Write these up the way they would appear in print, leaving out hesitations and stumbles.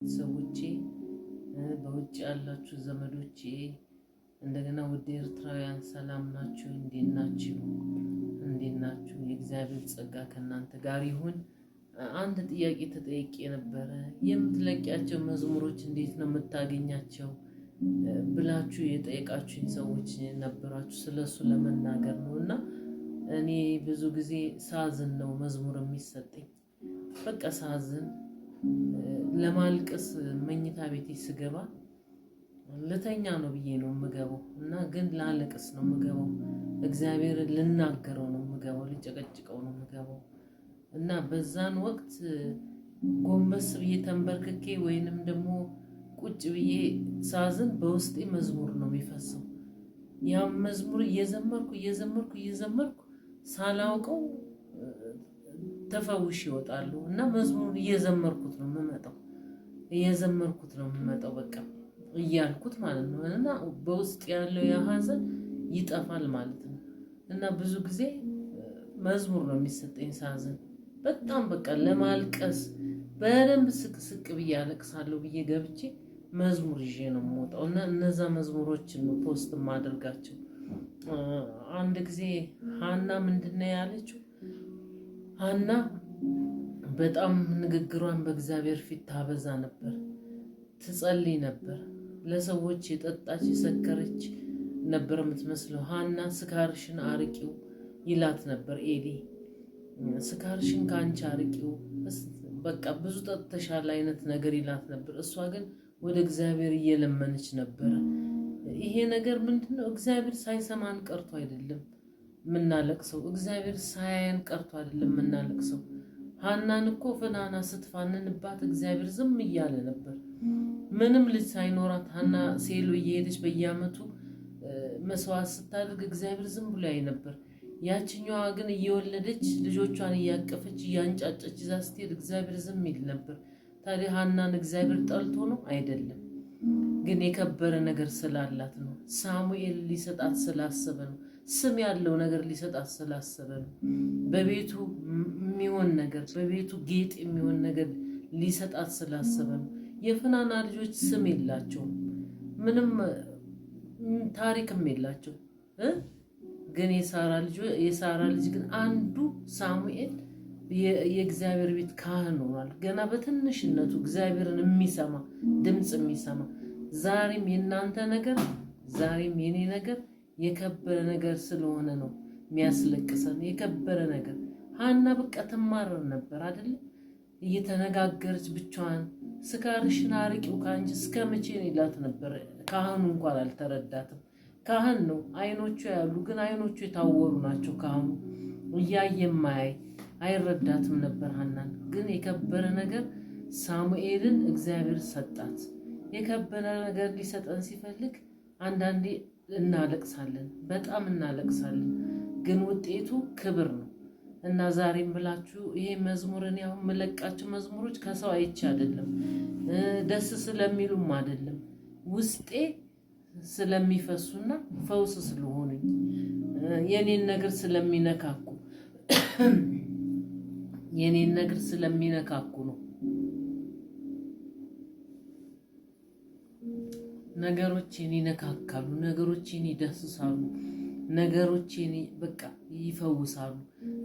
ቤተሰቦቼ፣ በውጭ ያላችሁ ዘመዶቼ፣ እንደገና ውድ ኤርትራውያን ሰላም ናችሁ? እንዴት ናችሁ? እንዴት ናችሁ? የእግዚአብሔር ጸጋ ከእናንተ ጋር ይሁን። አንድ ጥያቄ ተጠይቄ ነበረ። የምትለቂያቸው መዝሙሮች እንዴት ነው የምታገኛቸው ብላችሁ የጠየቃችሁኝ ሰዎች ነበራችሁ። ስለሱ ለመናገር ነው እና እኔ ብዙ ጊዜ ሳዝን ነው መዝሙር የሚሰጠኝ። በቃ ሳዝን ለማልቀስ መኝታ ቤቴ ስገባ ልተኛ ነው ብዬ ነው የምገባው እና ግን ላለቅስ ነው የምገባው። እግዚአብሔርን ልናገረው ነው የምገባው፣ ልጨቀጭቀው ነው የምገባው እና በዛን ወቅት ጎንበስ ብዬ ተንበርክኬ ወይንም ደግሞ ቁጭ ብዬ ሳዝን በውስጤ መዝሙር ነው የሚፈሰው። ያም መዝሙር እየዘመርኩ እየዘመርኩ እየዘመርኩ ሳላውቀው ተፈውሽ ይወጣሉ እና መዝሙር እየዘመርኩት ነው የምመጣው፣ እየዘመርኩት ነው የምመጣው፣ በቃ እያልኩት ማለት ነው። እና በውስጥ ያለው ያ ሀዘን ይጠፋል ማለት ነው። እና ብዙ ጊዜ መዝሙር ነው የሚሰጠኝ ሳዝን፣ በጣም በቃ ለማልቀስ በደንብ ስቅ ስቅ ብዬ አለቅሳለሁ ብዬ ገብቼ መዝሙር ይዤ ነው የምወጣው። እና እነዛ መዝሙሮችን ነው post የማደርጋቸው። አንድ ጊዜ ሀና ምንድን ነው ያለችው? ሀና በጣም ንግግሯን በእግዚአብሔር ፊት ታበዛ ነበር፣ ትጸልይ ነበር። ለሰዎች የጠጣች የሰከረች ነበር የምትመስለው። ሀና ስካርሽን አርቂው ይላት ነበር ኤሊ። ስካርሽን ከአንቺ አርቂው፣ በቃ ብዙ ጠጥተሻል አይነት ነገር ይላት ነበር። እሷ ግን ወደ እግዚአብሔር እየለመነች ነበረ። ይሄ ነገር ምንድነው? እግዚአብሔር ሳይሰማን ቀርቶ አይደለም የምናለቅሰው። እግዚአብሔር ሳያየን ቀርቶ አይደለም የምናለቅሰው። ሀናን እኮ ፍናና ስትፋንንባት እግዚአብሔር ዝም እያለ ነበር። ምንም ልጅ ሳይኖራት ሀና ሴሎ እየሄደች በየዓመቱ መስዋዕት ስታደርግ እግዚአብሔር ዝም ብሎ ያይ ነበር። ያችኛዋ ግን እየወለደች ልጆቿን እያቀፈች እያንጫጨች ይዛ ስትሄድ እግዚአብሔር ዝም ይል ነበር። ታዲያ ሀናን እግዚአብሔር ጠልቶ ነው? አይደለም። ግን የከበረ ነገር ስላላት ነው። ሳሙኤል ሊሰጣት ስላሰበ ነው። ስም ያለው ነገር ሊሰጣት ስላሰበ ነው። በቤቱ የሚሆን ነገር፣ በቤቱ ጌጥ የሚሆን ነገር ሊሰጣት ስላሰበ ነው። የፍናና ልጆች ስም የላቸውም፣ ምንም ታሪክም የላቸው። ግን የሳራ ልጅ ግን አንዱ ሳሙኤል የእግዚአብሔር ቤት ካህን ሆኗል። ገና በትንሽነቱ እግዚአብሔርን የሚሰማ ድምፅ የሚሰማ። ዛሬም የእናንተ ነገር፣ ዛሬም የኔ ነገር የከበረ ነገር ስለሆነ ነው የሚያስለቅሰን። የከበረ ነገር። ሀና በቃ ትማረር ነበር አይደለ? እየተነጋገረች ብቻዋን ስካርሽን አርቂው ከአንቺ እስከ መቼ ነው ይላት ነበር። ካህኑ እንኳን አልተረዳትም። ካህን ነው፣ አይኖቹ ያሉ ግን አይኖቹ የታወሩ ናቸው። ካህኑ እያየ የማያይ አይረዳትም ነበር ሀናን። ግን የከበረ ነገር ሳሙኤልን እግዚአብሔር ሰጣት። የከበረ ነገር ሊሰጠን ሲፈልግ አንዳንዴ እናለቅሳለን፣ በጣም እናለቅሳለን። ግን ውጤቱ ክብር ነው። እና ዛሬም ብላችሁ ይሄ መዝሙር፣ እኔ አሁን የምለቃቸው መዝሙሮች ከሰው አይቼ አይደለም፣ ደስ ስለሚሉም አይደለም፣ ውስጤ ስለሚፈሱና ፈውስ ስለሆኑኝ፣ የኔን ነገር ስለሚነካኩ ነው። ነገሮቼን ይነካካሉ፣ ነገሮቼን ይዳስሳሉ፣ ነገሮቼን በቃ ይፈውሳሉ።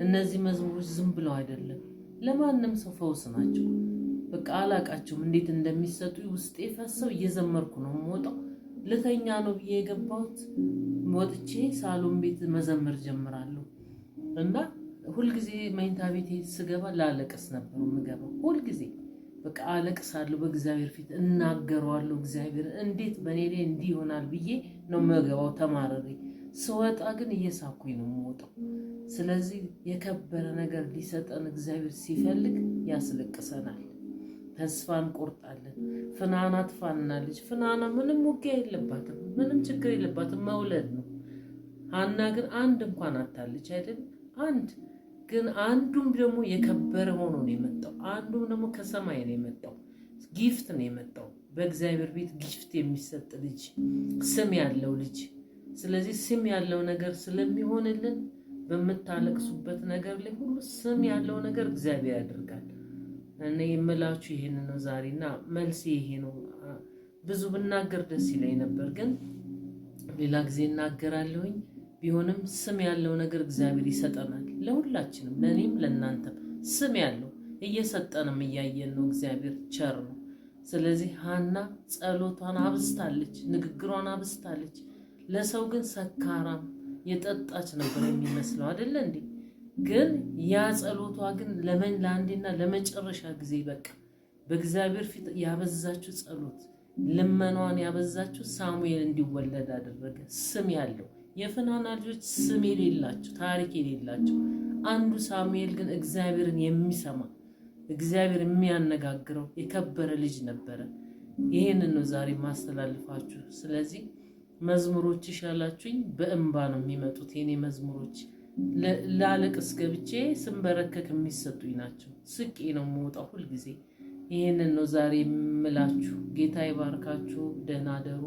እነዚህ መዝሙሮች ዝም ብለው አይደለም፣ ለማንም ሰው ፈውስ ናቸው። በቃ አላቃቸውም እንዴት እንደሚሰጡ፣ ውስጤ ፈሰው እየዘመርኩ ነው የምወጣው። ልተኛ ነው ብዬ የገባሁት ወጥቼ ሳሎን ቤት መዘመር ጀምራለሁ። እና ሁልጊዜ መኝታ ቤቴ ስገባ ላለቅስ ነበር የምገባው። ሁልጊዜ በቃ አለቅሳለሁ፣ በእግዚአብሔር ፊት እናገረዋለሁ። እግዚአብሔር እንዴት በእኔ ላይ እንዲህ ይሆናል ብዬ ነው የምገባው ተማረሬ። ስወጣ ግን እየሳኩኝ ነው የምወጣው። ስለዚህ የከበረ ነገር ሊሰጠን እግዚአብሔር ሲፈልግ ያስለቅሰናል። ተስፋ እንቆርጣለን። ፍናና ትፋንናለች። ፍናና ምንም ውጊያ የለባትም፣ ምንም ችግር የለባትም፣ መውለድ ነው። ሀና ግን አንድ እንኳን አታለች አይደል? አንድ ግን አንዱም ደግሞ የከበረ ሆኖ ነው የመጣው። አንዱም ደግሞ ከሰማይ ነው የመጣው። Gift ነው የመጣው። በእግዚአብሔር ቤት gift የሚሰጥ ልጅ፣ ስም ያለው ልጅ። ስለዚህ ስም ያለው ነገር ስለሚሆንልን በምታለቅሱበት ነገር ላይ ሁሉ ስም ያለው ነገር እግዚአብሔር ያደርጋል። እኔ የምላችሁ ይሄን ነው ዛሬ እና መልሴ ይሄ ነው። ብዙ ብናገር ደስ ይለኝ ነበር፣ ግን ሌላ ጊዜ እናገራለሁኝ። ቢሆንም ስም ያለው ነገር እግዚአብሔር ይሰጠናል፣ ለሁላችንም፣ ለእኔም ለእናንተም ስም ያለው እየሰጠንም እያየን ነው። እግዚአብሔር ቸር ነው። ስለዚህ ሀና ጸሎቷን አብዝታለች፣ ንግግሯን አብዝታለች። ለሰው ግን ሰካራም የጠጣች ነበር የሚመስለው አይደለ እንዴ? ግን ያ ጸሎቷ ግን ለምን ለአንዴና ለመጨረሻ ጊዜ በቃ በእግዚአብሔር ፊት ያበዛችው ጸሎት ልመኗን ያበዛችው ሳሙኤል እንዲወለድ አደረገ። ስም ያለው የፍናና ልጆች ስም የሌላቸው ታሪክ የሌላቸው፣ አንዱ ሳሙኤል ግን እግዚአብሔርን የሚሰማ እግዚአብሔር የሚያነጋግረው የከበረ ልጅ ነበረ። ይህንን ነው ዛሬ ማስተላልፋችሁ። ስለዚህ መዝሙሮችሽ ያላችሁኝ በእንባ ነው የሚመጡት የኔ መዝሙሮች። ላለቅስ ገብቼ ስንበረከክ የሚሰጡኝ ናቸው። ስቄ ነው የምወጣው ሁልጊዜ። ይህንን ነው ዛሬ የምላችሁ። ጌታ ይባርካችሁ። ደህና ደሩ።